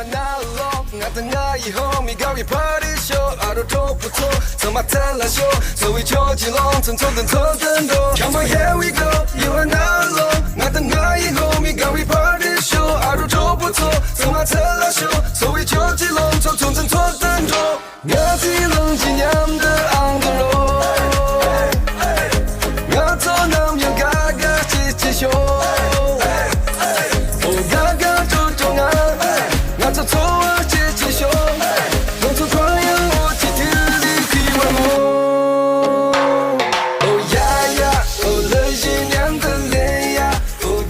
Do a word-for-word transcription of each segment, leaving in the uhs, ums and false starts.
ང་དང་ང་ཡི་ཧོ་མི་དགའ་བའི་party show ཨ་རོ་གྲོགས་པོ་ཚོ་ཚང་མ་ཚལ་ལ་ཤོག་ཚོ་བའི་ཆོས་ཀྱི་ལོང་ཚོ་ཚོ་དང་ཚོ་དང་འགྲོ། Come on, here we go. You are not alone. ང་དང་ང་ཡི་ཧོ་མི་དགའ་བའི་party show ཨ་རོ་གྲོགས་པོ་ཚོ་ཚང་མ་ཚལ་ལ་ཤོག་ཚོ་བའི་ཆོས་ཀྱི་ལོང་ཚོ་ཚོ་དང་ཚོ་དང་འགྲོ། ང་ཚོའི་ལོང་ཅི་མཉམ་དུ་ཨང་དུ་རོ། ང་ཚོ་ནམ་ཡང་དགའ་དགའ་སྐྱིད་སྐྱིད་ཤོག་ཨོ་དགའ་དགའ་སྤྲོ་སྤྲོ་ང་། ང་ཚོ་འཚོ་བ་སྐྱིད་སྐྱིད་ཤོག་ང་ཚོ་འཚོ་ཡང་འོ་ཅི་དུས་ལི་ཁི་བ་མོ། ཨོ་ཡ་ཡ་ཨོ་ལེ་ཞི་མཉམ་དུ་ལེ་ཡ། ཨོ་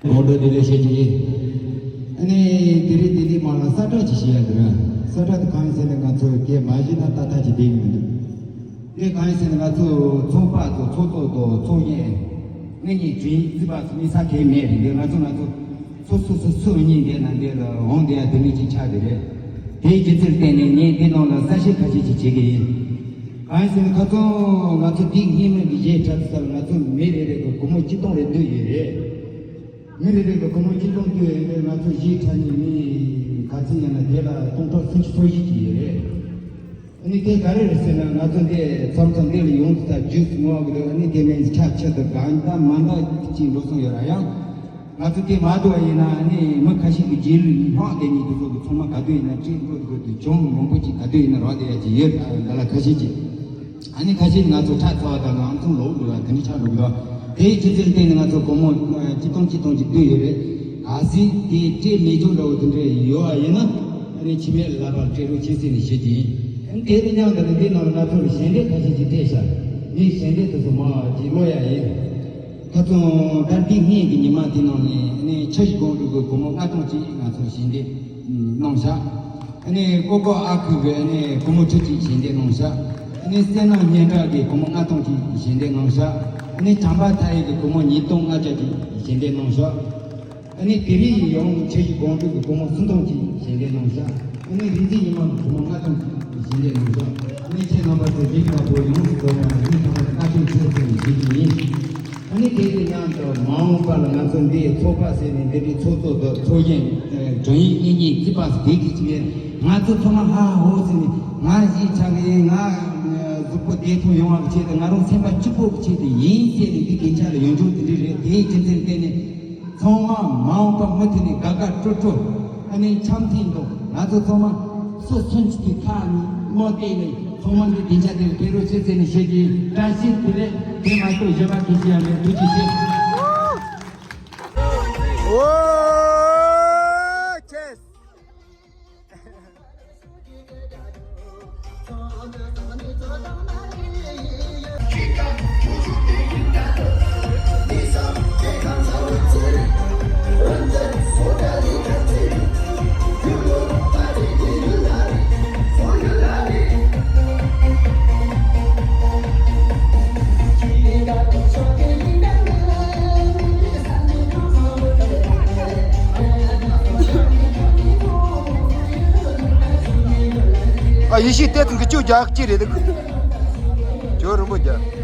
དགོང་དྲོ་བདེ་ལེགས་བཤད་ཀྱི་ཡིན། ཨ་ནི་དེ་རིང་དེ་ནས་མར་ལ་གསལ་བསྒྲགས་ཅིག་བྱེད་ཡ་འདུག་ར། གསལ་བསྒྲགས་དེ་གང་ཡིན་ཟེར་ན་ང་ཚོ་སྐད་མ་བཞི་ན་ཏག་ཏག་ཅིག་བསྡད་ཀྱི་མི་འདུག་དེ་གང་ཡིན་ཟེར་ན་ང་ཚོ་ཚོང་པ་ཚོ་ཚོགས་གཙོ་དང་ཚོགས་གཞོན་ང་གཉིས་དྲིན་རྩིས་པ་ཚོ་མི་ས་གའི་མེད་རེད། འདི་ང་ཚོ་ང་ཚོ་སོ་སོ་སོ་སོ་གཉིས་འདི་ན་འདི་ལ་འོང་བསྡད་ཡ་དེ་མི་གཅིག་ཆགས་བསྡད་རེད། དེའི་རྒྱུ་མཚན་བརྟེན་ནས་ངས་འདི་ནང་ལ་གསལ་བཤད་ཁ་ཤས་ཅིག་བྱེད་ཀྱི་ཡིན། གང་ཡིན་ཟེར་ན་ཁ་སང་ང་ཚོ་འདི་སྔོན་མ་གི་གཞས་འཁྲབ་ས་ལ་ང་ཚོ་མི་རེ་རེ་གི་སྒོར་མོ་ཆིག་སྟོང་རེ་བསྡུས་ཡོད་རེད། མི་རེ་རེ་གི་སྒོར་མོ་ཆིག་སྟོང་བསྡུས་ཡོད་རེད། ང་ཚོ་གཞས་འཁྲབ་མཁན་མི་ག་ཚོད་ཡིན་ན་དེ་ལ་སྟོང་ཕྲག་སུམ་ཅུ་སོ་བཞི་ཅིག་ཡོད་རེད། ཨ་ནི་དེ་ག་རེ་རེད་ཟེར་ན་ང་ཚོ་འདི་མཚམས་མཚམས་འདི་ལ་ཡོང་དུས་ད་ཇུས་ངོ་གི་འདུག་ཨ་ནི་དེ་མིན་ཆབ་ཆ་དང་གང་ལྟར་མ་འདྲ་ཅིག་འགྲོ་སོང་ཡོད་ར། ཡང་ང་ཚོ་དེ་མ་འདུག་པ་ཡིན་ན་ཨ་ནི་མི་ཁ་ཤས་ཀྱི་རྗེས་ལུས་ལྷག་བསྡད་མཁན་དེ་ཚོ་གི་ཚང་མ་ག་དུས་ཡིན་ན་སྤྲད་འགྲོ་དགོས་དུས་གྱོང་མང་པོ་ཅིག་ག་དུས་ཡིན་ན་རག་བསྡད་ཡ་ཅིག་ཡོད། ད་ལ་ཁ་ཤས་ཅིག་ཨ་ནི་ཁ་ཤས་ང་ཚོ་ཁྲག་ཚ་བ་དང་ཨང་ཚོང་ལོག་འགྲོ་བ་དེ་འདྲ་ཆགས་འགྲོ་གི་འདུག་དེའི་ཆུ་ཚོད་སྟེང་ནས་ང་ཚོ་སྒོར་མོ་ཆིག་སྟོང་ཆིག་སྟོང་ཅིག་བསྡུས་ཡོད་རེད། གལ་སྲིད་དེ་སྤྲད་མེད་རྒྱུ་འདྲ་བོ་དེ་འདྲ་ཡོད་པ་ཡིན་ན་ཨ་ནི་འཆི་མེད་ལགས་པར་སྤྲད་རོགས་བྱེད་ཟེར་ནས་ཞུ་རྒྱུ་ཡིན། དེ་དང་མཉམ་དུ་ནི་འདི་ནང་ལ་ང་ཚོ་ལ་ཞལ་འདེབས་ཁ་ཤས་ཅིག་སྤྲད་ཤག་ངས་ཞལ་འདེབས་དེ་ཚོ་མར་ཅིག་ཀློག་ཡ་ཡིན། ཁ་སང་ད་འདི་སྔོན་གྱི་ཉི་མ་དེ་ནང་ནས་ཨ་ནི་འཆར་གཞི་དགོངས་འགྲུབ་ཀྱི་སྒོར་མོ་ལྔ་སྟོང་ཅིག་ང་ཚོར་ཞལ་འདེབས་གནང་ཤག་ཨ་ནི་ཀོ་ཀོ་ཨ་ཁུ་གིས་ཨ་ནི་སྒོར་མོ་ཁྲི་གཅིག་ཞལ་འདེབས་གནང་ཤག་ཨ་ནི་བསོད་ནམས་སྙན་གྲགས་ཀྱིས་སྒོར་མོ་ལྔ་སྟོང་ཅིག་ཞལ་འདེབས་གནང་ཤག་ཨ་ནི་བྱམས་པ་མཐའ་ཡས་ཀྱིས་སྒོར་མོ་ཉིས་སྟོང་ལྔ་བརྒྱ་ཅིག་ཞལ་འདེབས་གནང་ཤག་ཨ་ནི་དེ་རིང་ཡང་འཆར་གཞི་དགོངས་འགྲུབ་ཀྱི་སྒོར་མོ་སུམ་སྟོང་ཅིག་ཞལ་འདེབས་གནང་ཤག་ཨ་ནི་རིག་འཛིན་ཉི་མ་གིས་སྒོར་མོ་ལྔ་སྟོང་ཅིག་ཞལ་འདེབས་གནང་ཤག་ཨ་ནི་ཁྱེད་རྣམ་པ་ཚོ་རིགས་དགའ་པོ་ཡོངས་སུ་རྫོགས་པ་ལ་ངས་ཚང་མ་ལ་བཀའ་དྲིན་ཆེ་ཟེར་ནས་ཞུ་རྒྱུ་ཡིན། ཨ་ནི་དེ་དང་མཉམ་དུ་མ་འོངས་པ་ལ་ང་ཚོ་འདིའི་ཚོགས་པ་ཟེར་ནས་འདི་འདྲའི་ཚོགས་གཙོ་དང་ཚོགས་གཞོན་དྲུང་ཡིག་གཉེན་ཉེ་རྩིས་པ་སྡེ་ཁག་ཅིག་ཡོད། ང་ཚོ་ཚང་མ་ཧ་ཧ་ཧོ་ཟེར་ནས་ང་གཞིས་ཆགས་ཀྱི་ཡིན། ང་གཟུགས་པོ་བདེ་ཐང་ཡོང་བ་གི་ཆེད་དུ་ང་རང་སེམས་པ་སྐྱིད་པོ་གི་ཆེད་དུ་ཡིན་ཟེར་ནས་འདི་སྡིངས་ཆ་ལ་ཡོང་རྒྱུ་དེ་འདྲ་རེད། དེའི་རྒྱུ་མཚན་བརྟེན་ནས་ཚང་མ་མ་འོངས་པ་མུ་མཐུད་ནས་དགའ་དགའ་སྤྲོ་སྤྲོ་ཨ་ནི་འཆམ་མཐུན་དང་ང་ཚོ་ཚང་མ་སུ་སུན་གྱི་ཁ་ནས་མ་བལྟས་ནས་ཚང་མ་འདི་སྡིངས་ཆ་དེར་ཕེབས་རོགས་བྱེད་ཟེར་ནས་ཞུ་རྒྱུ་ཡིན། བཀྲ་ཤིས་བདེ་ལེགས། དེ་མ་གཏོགས་གཞན་པ་གང་ཡང་མེད། ཐུགས་རྗེ་ཆེ། ཨོ། ཆེས། ཨ་ཡེ་ཤེས་ཏོག་ཙམ་གི་ཅུ་རྒྱག་ཅི་རེད་འདུག་ཇོ་རིན་པོ་རྒྱག་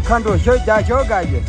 མཁའ་འགྲོ་ཞོ་རྒྱག་ཞོ་དགའ་གི།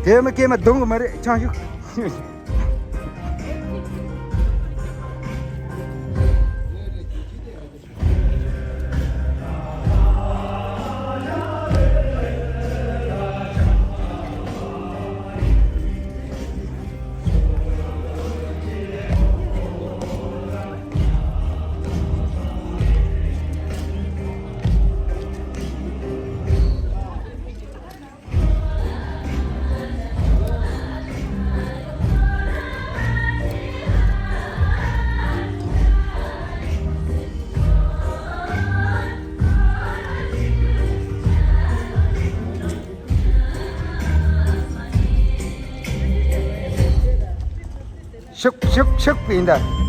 སྐྱེས་མ་སྐྱེས་མ་གདོང་གི་མ་རེད་ཆང་ཞུ། ཤུག་ཤུག་ཤུག་ཡིན་ད།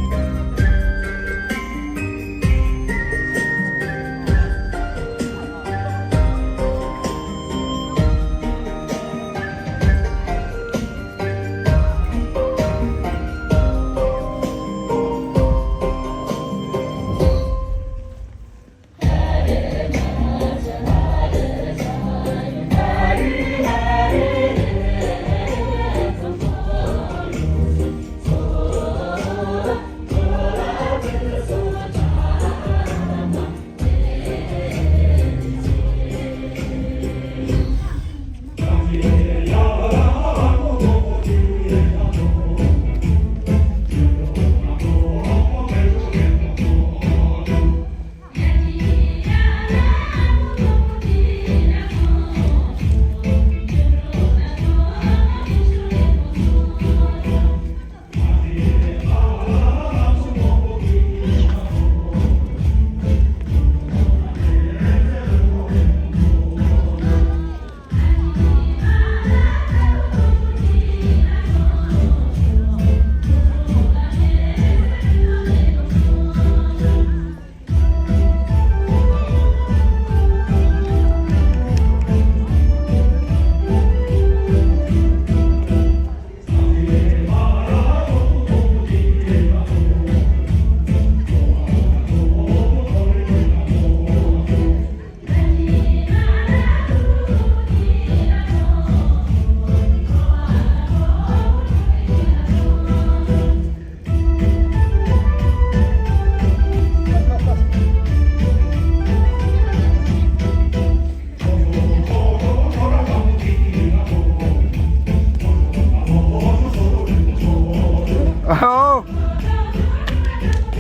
ཨོ།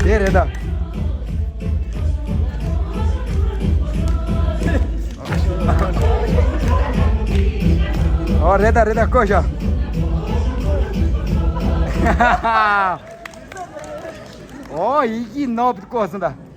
དེ་རེད་ད། ཨོ་རེད་ད་རེད་ད་བསྐོ་ཤོག་ཨོ་ཡིད་ཀྱི་ནོབ་བསྐོ་སོང་ད།